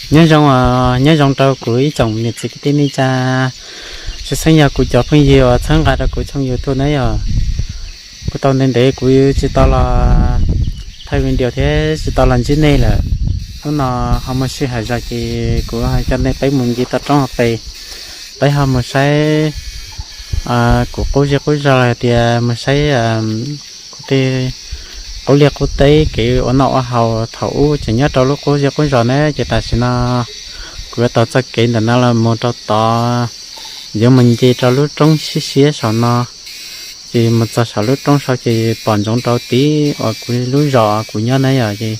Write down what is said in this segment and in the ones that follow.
Nyob zoo, nyob zoo rau kuv ib tsoom niam txiv kwv tij neej tsa, tshwj xeeb yog kuv cov phooj ywg uas txhawb nqa rau kuv tshooj YouTube na yog. Kuv tau ntev ntev kuv tsis tau los thaij video thiab tsis tau los ntsib nej lawm. Hnub no ho muaj sij hawm zog ces kuv coj nej peb mus ncig toj roob hauv pes, peb ho mus saib kuv qub zej qub zos los tias mus saib kuv tej qub liaj qub teb kev ua noj ua haus thaum ub tseem nyob rau lub qub zej qub zos na, ces tam sim no kuv yuav taug txoj kev ntawm no los mus rau tod, yuav mus nce rau lub roob siab siab saum no. Ces mus txog saum lub roob saud ces pom ntsoov rau tid uas kuv lub zos kuv nyob na yom. Ces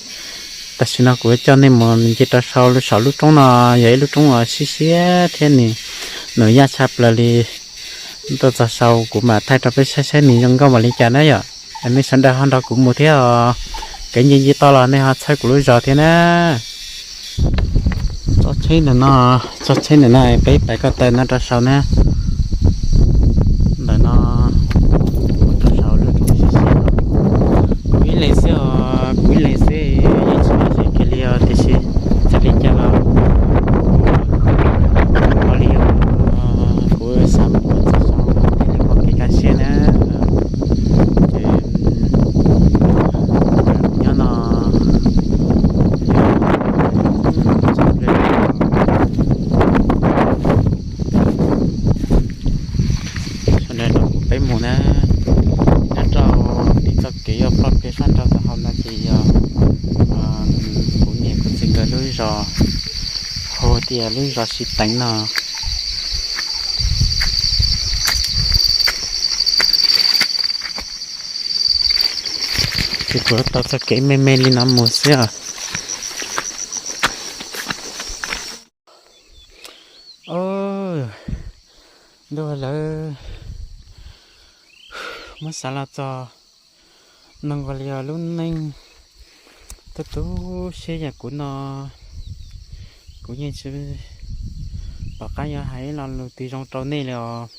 tam sim no kuv coj nej mus nce rau saum, saum lub roob no, yog ib lub roob uas siab siab thiab nws, nws yaj tshaj plaws li. Tuaj txog saud kuv mam thaij rau peb saib saib nws zoo nkauj npaum li cas na yom. Nej sawv daws ho nrog kuv mus thiab os. Kev nce nce toj los nej ho txhawb kuv lub zos thiab na. Tsob tsheb ntawm no, tsob tsheb ntawm no peb pais ko taw no rau saud na. Ntawm no rau saud lub roob siab siab. Kuv ib leeg xwb os, kuv ib leeg xwb yeej tsis muaj leej twg kiag li os, tiam sis txawm li cas los kuv ho li os, kuv xav mus txog saud thiaj li muaj kev kaj siab na. Ces nyob no sawv daws nrog kuv peb mus na. Nyob rau tim txoj kev yuav ploj plig sab nraud tom hauv no ces yog kuv niam kuv txiv nkawd lub zos, hu tias lub zos Siv Teev no. Ces kuv tau txoj kev me me li no mus xwb os. Ntuj lawv, muab xav los txog no nkaus li os, lub neej tu tu siab yam kuv no, kuv yeej tsis pom qab yuav hais ib lo lus twg zoo rau nej li os.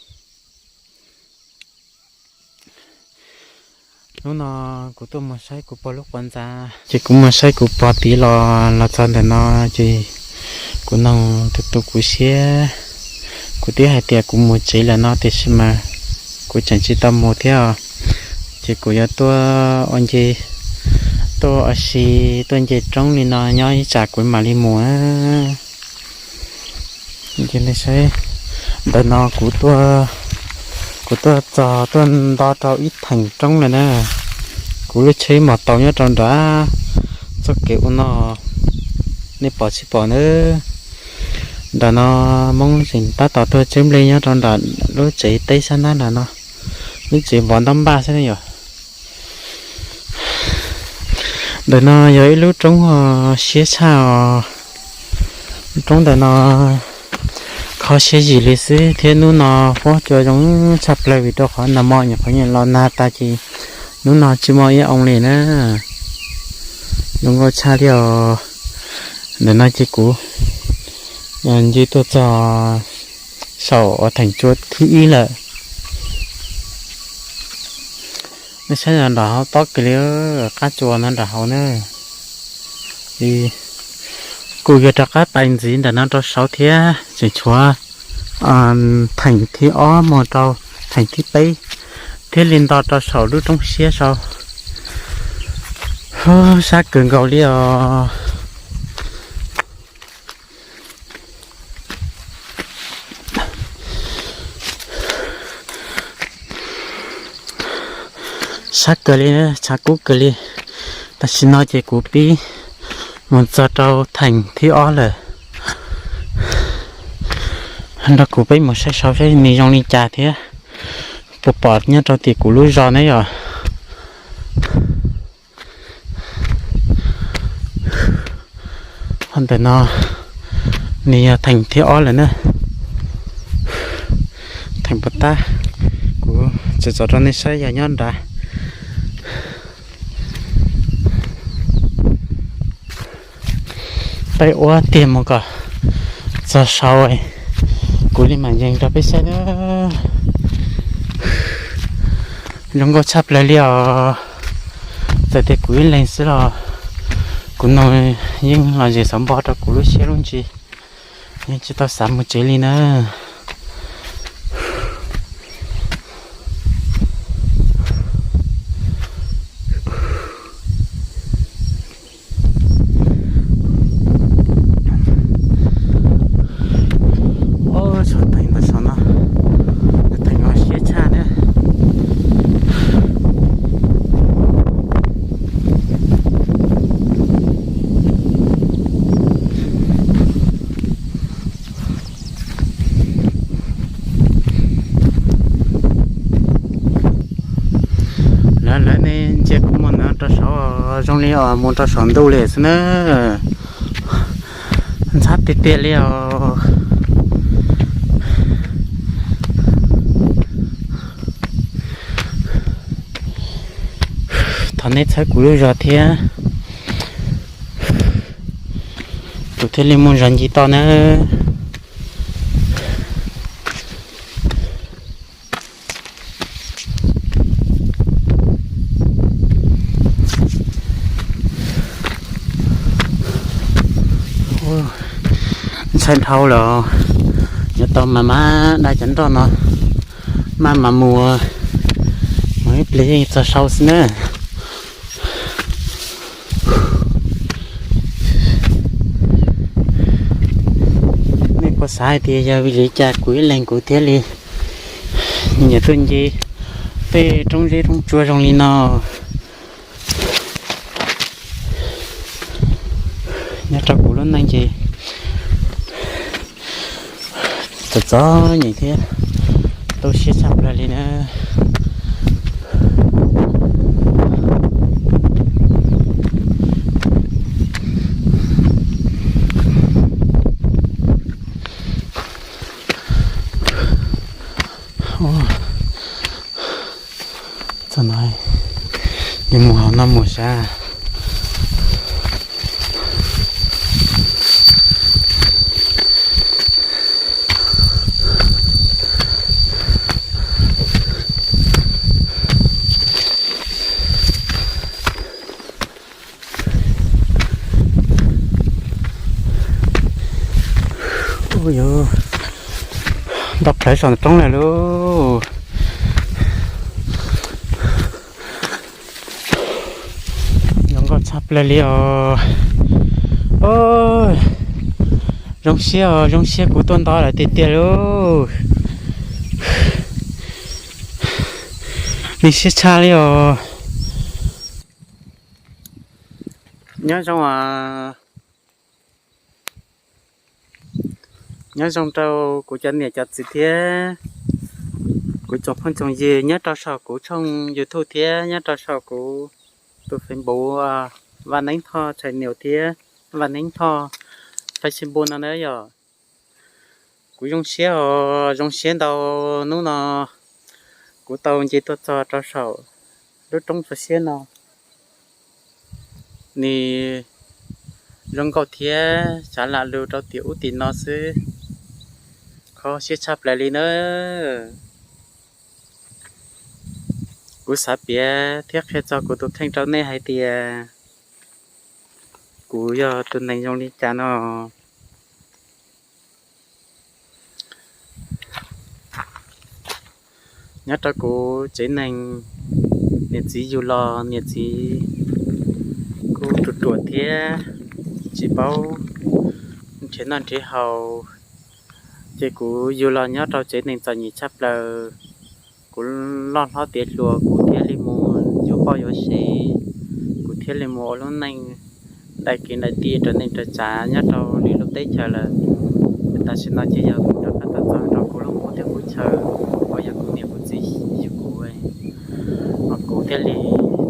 Hnub no kuv tuaj mus saib kuv pog lub quav ntxa, ces kuv mus saib kuv pog tid los, los txog ntawm no ces kuv noog tu tu kuv siab, kuv twb hais tias kuv mus tsev lawm no tiam sis mas kuv tseem tsis tau mus thiab os. Ces kuv yuav tuaj ua nce, tuaj ua si, tuaj nce roob li no nyob ib tsam kuv mam li mus. Ces nej saib, ntawm no kuv tuaj, kuv tuaj txog tuaj nto rau ib theem roob lawm na. Kuv lub tsheb mos taus nyob rau nrad, txoj kev ua no nej pom tsis pom na. Nram no Hmoob tseem tab tom tuag tseb nplej nyob rau nram lub tsev teb sab nab nram no, lub tsev vov ntab npaj xwb na yom. Ntawm no yog ib lub roob siab tshaj os. Roob ntawm no kho siab zim li xwb thiab hnub no huab cua zoo tshaj plaws vim rau qhov nag hmo nyuam qhuav los nag tas ces hnub no tsis muaj ib oo li na. Zoo nkauj tshaj li os. Ntawm no ces kuv nce tuaj txog saum uas theem tsua thib ib lawm. Nej saib nram hauv tob kiag li, qab tsua no nram hauv na. Kuv yuav rov qab pais ntxiv ntawm no rau saud thiab tseem tshuav theem thib ob mus rau theem thib peb thiaj li nto rau saum lub roob siab saud. Sab kawg nkaus li os. Sab kawg li, tshav kub kawg li. Tam sim no ces kuv pib mus txog rau theem thib ob lawm. Nrog kuv peb mus saib saud saib nws zoo li cas thiab puas pom nyob rau tim kuv lub zos ne yom. Ho ntawm no nws yog theem thib ob lawm na. Theem puas tab, kuv tseem tsom rau nej saib yog nyob nrad. Peb ua tiag mus kom txog saud, kuv li mam yees rau peb saib na. Zoo nkauj tshaj plaws li os. Txawm tias kuv ib leeg xwb los Kuv no yeej los zem xov npog rau kuv lub siab lub ntsws, yeej tsis tau xav mus tsev li na. Ov, tshov teev ntawm saum no, teev no siab tshaj na. Lawv, lawv nej ntsia kuv mus no rau saud, zoo li os mus rau saum ntuj li xwb na. Ntxhab tiag tiag li os. Thov nej txhawb kuv lub zog thiab, kuv thiaj li mus zov ncig toj na. Ntshai dhau lawm, yuav tau mas mab dai cov nroj no, maj mam mus, mus ib pliag yeej txog saud xwb na. Nej puas xav hais tias yog vim li cas kuv ib leeg kuv thiaj li nyiam tuaj ncig tej roob zeb roob tsuag zoo li no? Nyob rau kuv lub neej ces txom txom nyem thiab tu siab tshaj plaws li na. Txog no, yuav mus hauv no mus sav. Ua, yuav nto plawv saum roob lawm lauj. Zoo nkauj tshaj plaws li os. Zoo siab os, zoo siab kuv tuaj nto lawm tiag tiag lauj. Nej siab tshaj li os. Nyob zoo, nyob zoo rau kuv cov niam cov txiv thiab kuv tsoom phooj tsoom ywg nyob rau saum kuv tshooj YouTube thiab nyob rau saum kuv tus Facebook, Vaj Neeb Thoj channel thiab Vaj Neeb Thoj Facebook no na yom. Kuv zoo siab os, zoo siab ntau hnub no kuv tau nce tuaj txog rau saum lub roob tsuas siab no. Nws zoo nkauj thiab tsav lam lug rau tim ub tim no xwb, kho siab tshaj plaws li na. Kuv xav piav thiab qhia txog kuv tus kheej rau nej hais tias kuv yog tus neeg zoo li cas no. Nyob rau kuv tsev neeg, niam txiv yug los niam txiv kuj ruam ruam thiab tsis paub nrhiav noj nrhiav haus, ces kuv yug los nyob rau tsev neeg txom nyem tshaj plaws. Kuv loj hlob tiav hluas kuv thiaj li mus yuav poj yuav sev, kuv thiaj li mus ua lub neej daim kev daim tij raws neej raws tsav nyob rau lwm lub teb chaws lawm. Tam sim no ces yog kuv rov qab tuaj txog rau kuv lub qub teb qub chaw uas yog kuv niam kuv txiv yug kuv, kuv thiaj li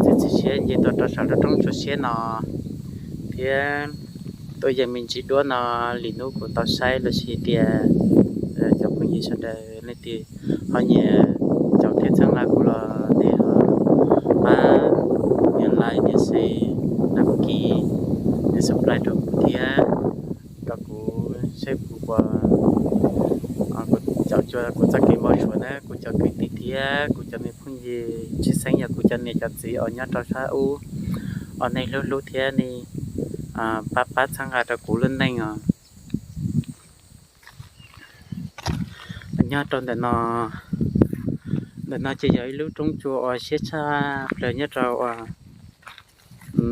txiav txim siab nce tuaj rau saum lub roob tsuas siab no thiab tuaj yeem me ntsis duab no. Lwm hnub kuv tau saib los sis tias cov phooj ywg sawv daws leej twg ho nyiam caum thiab txhawb nqa kuv los nej ho pab nias like, nias share, nias đăng ký, nias subscribe rau kuv thiab, rau kuv saib kuv puas, kuv caum cuag kuv txoj kev npau suav na. Kuv cov kwv tij thiab kuv cov me phooj ywg, tshwj xeeb yog kuv cov niam cov txiv uas nyob rau sab ub, uas nej hlub hlub thiab nej pab pab txhawb nqa rau kuv lub neej os. Nyob rau ntawm no, ntawm no ces yog ib lub roob tsua uas siab tshaj plaws nyob rau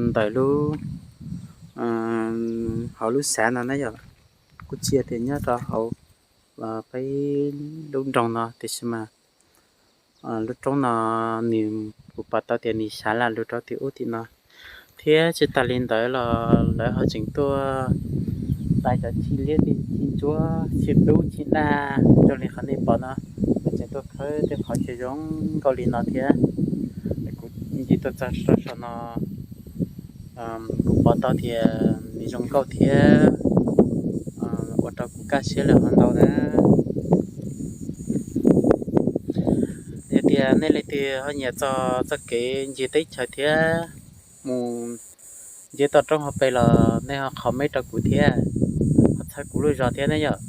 ntawm lub, hauv lub xav no na yom. Kuj tsis tias nyob rau hauv peb lub nroog no tiam sis mas lub roob no nws, kuv pom tau tias nws xav lam lug rau tim ub tim no. Thiab tsis tas li ntawd los lawv ho tseem tuaj tais cov chij liab, chij ntsuab, chij dub, chij daj, raws li qhov nej pom no. Lawv tseem tuaj khawb tej qhov chaw zoo nkauj li no thiab. Kuv nce tuaj txog rau saum no, kuv pom tau tias nws zoo nkauj thiab ua rau kuv kaj siab lawm ho ntau na. Yog tias nej leej twg ho nyiam txog txoj kev ncig teb chaws thiab mus ncig toj roob hauv pes los nej ho comment rau kuv thiab, ho txhawb kuv lub zog thiab ne yom.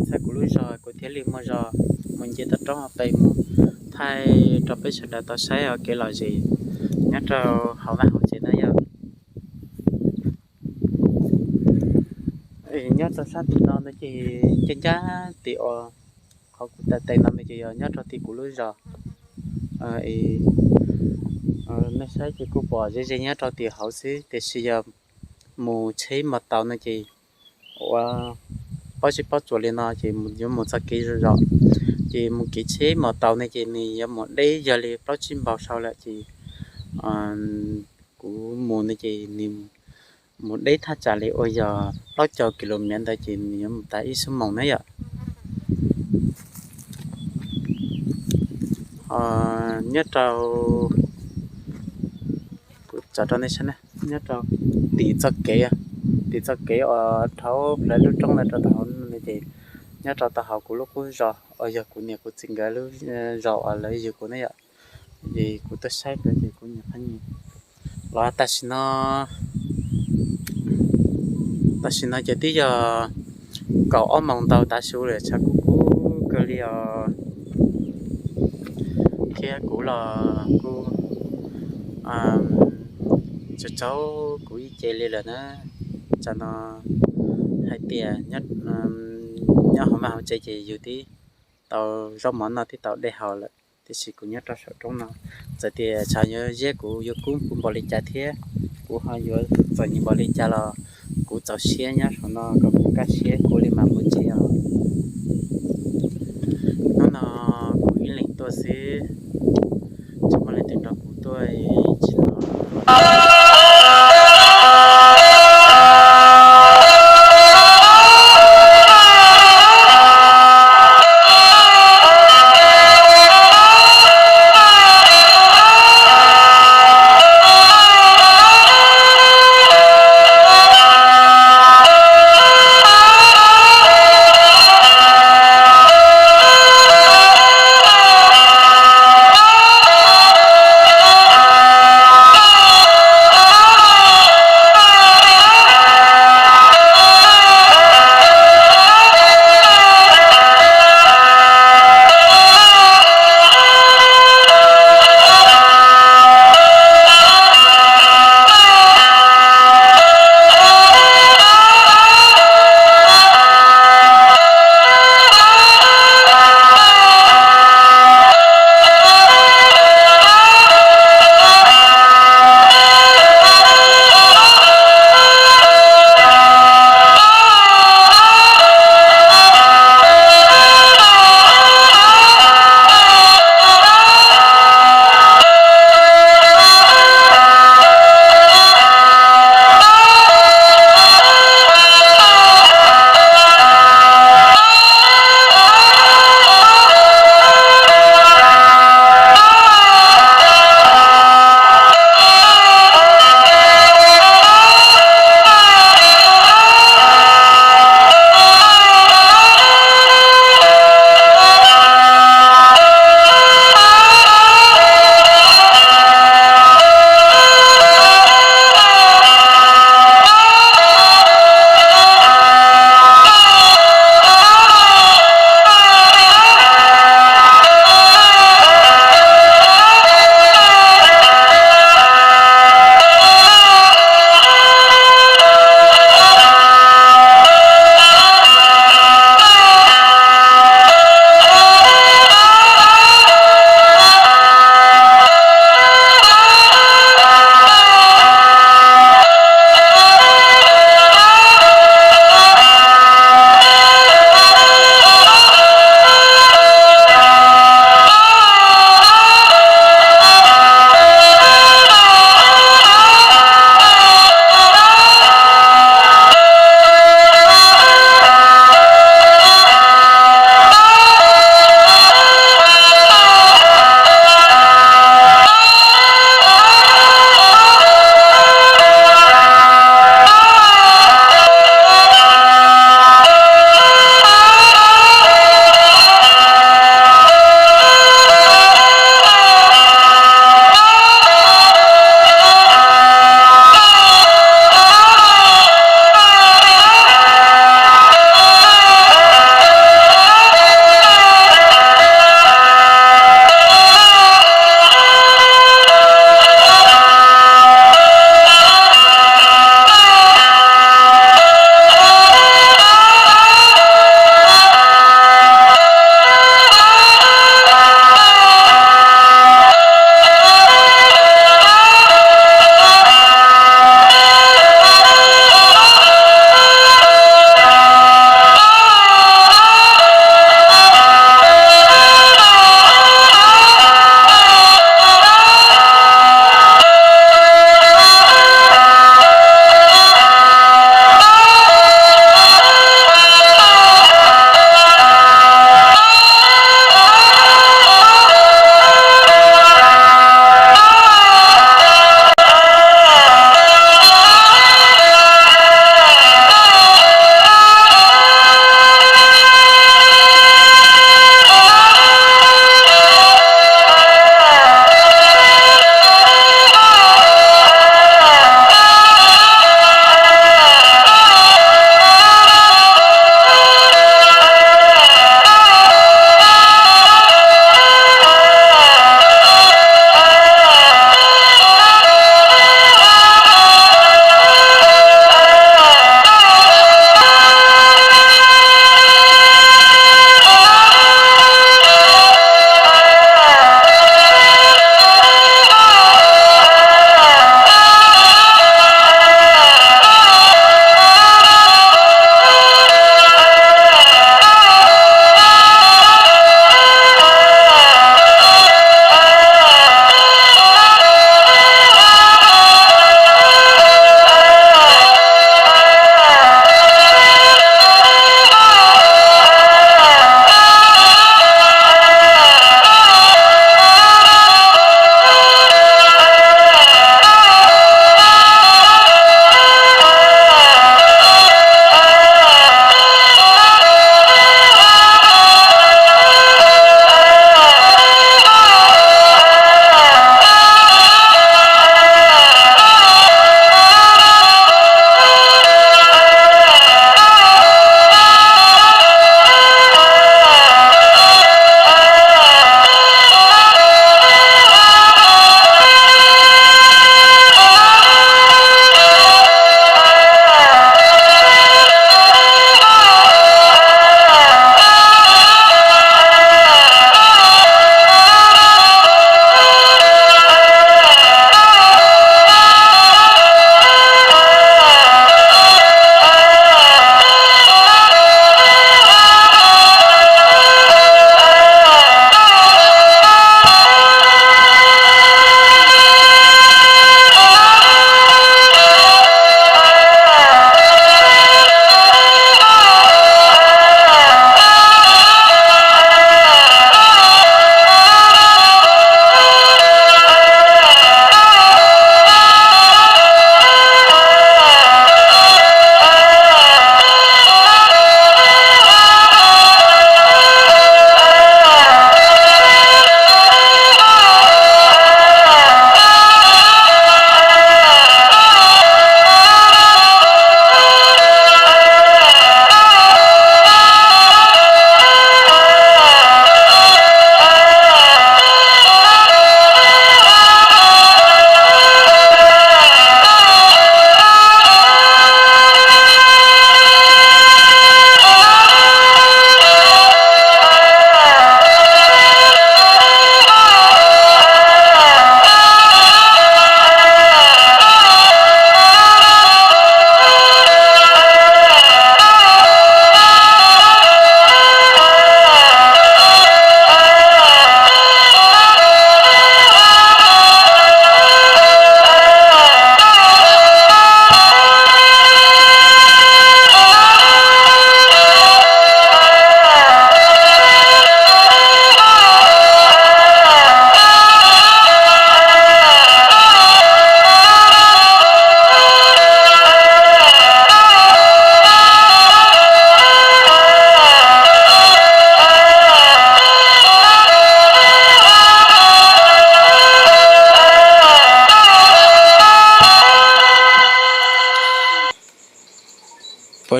Txhawb kuv lub zog kuv thiaj li muaj zog mus ncig toj roob hauv pes mus thaij rau peb sawv daws tau saib ua kev lom zem nyob rau hauv vaj hauv tsev na yom. Nyob rau sab tim no no ces ncaj ncaj tim uas qhov kuv tais tes no no ces yog nyob rau tim kuv lub zos. Nej saib ces kuj pom ze ze nyob rau tim hauv xwb, tiam sis yog mus tsheb mos taus no ces ua paub tsis paub tsuas li no ces yuav mus txoj kev zom zom. Ces mus kev tsheb mos taus no ces nws yuav mus deb yog li plaub tsib npaug sau lawm ces kuv mus no ces nws mus deb thaj tsam li uas yog plaub caug kilomev ntawd ces nws yuav mus tas ib xuab moos na yom. Nyob rau, kuv tso rau nej saib na, nyob rau tim txoj kev, tim txoj kev uas dhau plaws lub roob no rau tom hauv no ces nyob rau tom hauv kuv lub qub zos uas yog kuv niam kuv txiv nkawd lub zos uas lawv yug kuv ne yom. Ces kuv tuaj saib nkawd ces kuv nyuam qhuav nyiam los tam sim no, tam sim no ces twb yog kaum ob moos ntau tav su lawm, tshav kuj kub kawg li os. Thiab kuv los kuj tsaug tsaug kuv ib ce li lawm na. Tsam no hais tias nyob hauv vaj hauv tsev ces yus twb tau zaub mov noj twb tau dej haus lawm, tiam sis kuv nyob rau saum roob no, txawm tias tshav yuav ziab kuv, yuav kub kuv npaum li cas thiab kuv ho yuav txom nyem npaum li cas los kuv txaus siab nyob saum no kom kuv kaj siab kuv li mam mus tsev os. Hnub no kuv ib leeg tuaj xwb, tsis muaj leej twg nrog kuv tuaj tsis no.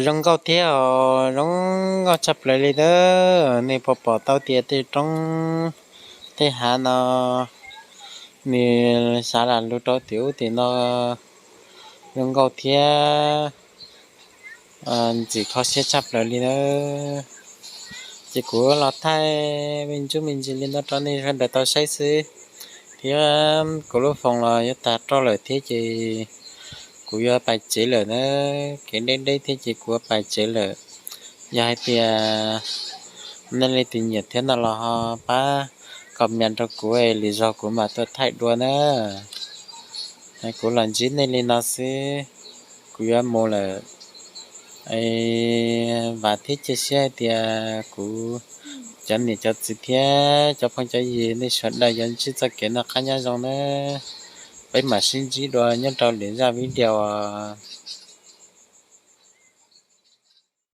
Zoo nkauj thiab os, zoo nkauj tshaj plaws li ntawd. Nej puas pom tau tias tej roob tej hav no nws xav lam lug rau tim ub tim no zoo nkauj thiab ntxim kho siab tshaj plaws li nawb. Ces kuv los thaij me ntsuj me ntsis li no rau nej sawv daws tau saib xwb, thiab kuv lub foos los yuav tag roj lawm thiab ces kuv yuav pais tsev lawm na. Kev deb deb thiab ces kuv yuav pais tsev lawm. Yog hais tias nej leej twg nyiam thiab no los ho pab comment rau kuv, lwm zaug kuv mam tuaj thaij dua na. Kuv los ntsib nej li no xwb, kuv yuav mus lawm. Vam thiab cia siab hais tias kuv cov niam cov txiv thiab cov phooj cov ywg nej sawv daws yuav ntsib txoj kev noj qab nyob zoo na. Peb mam sib ntsib dua nyob rau lwm zaj video os.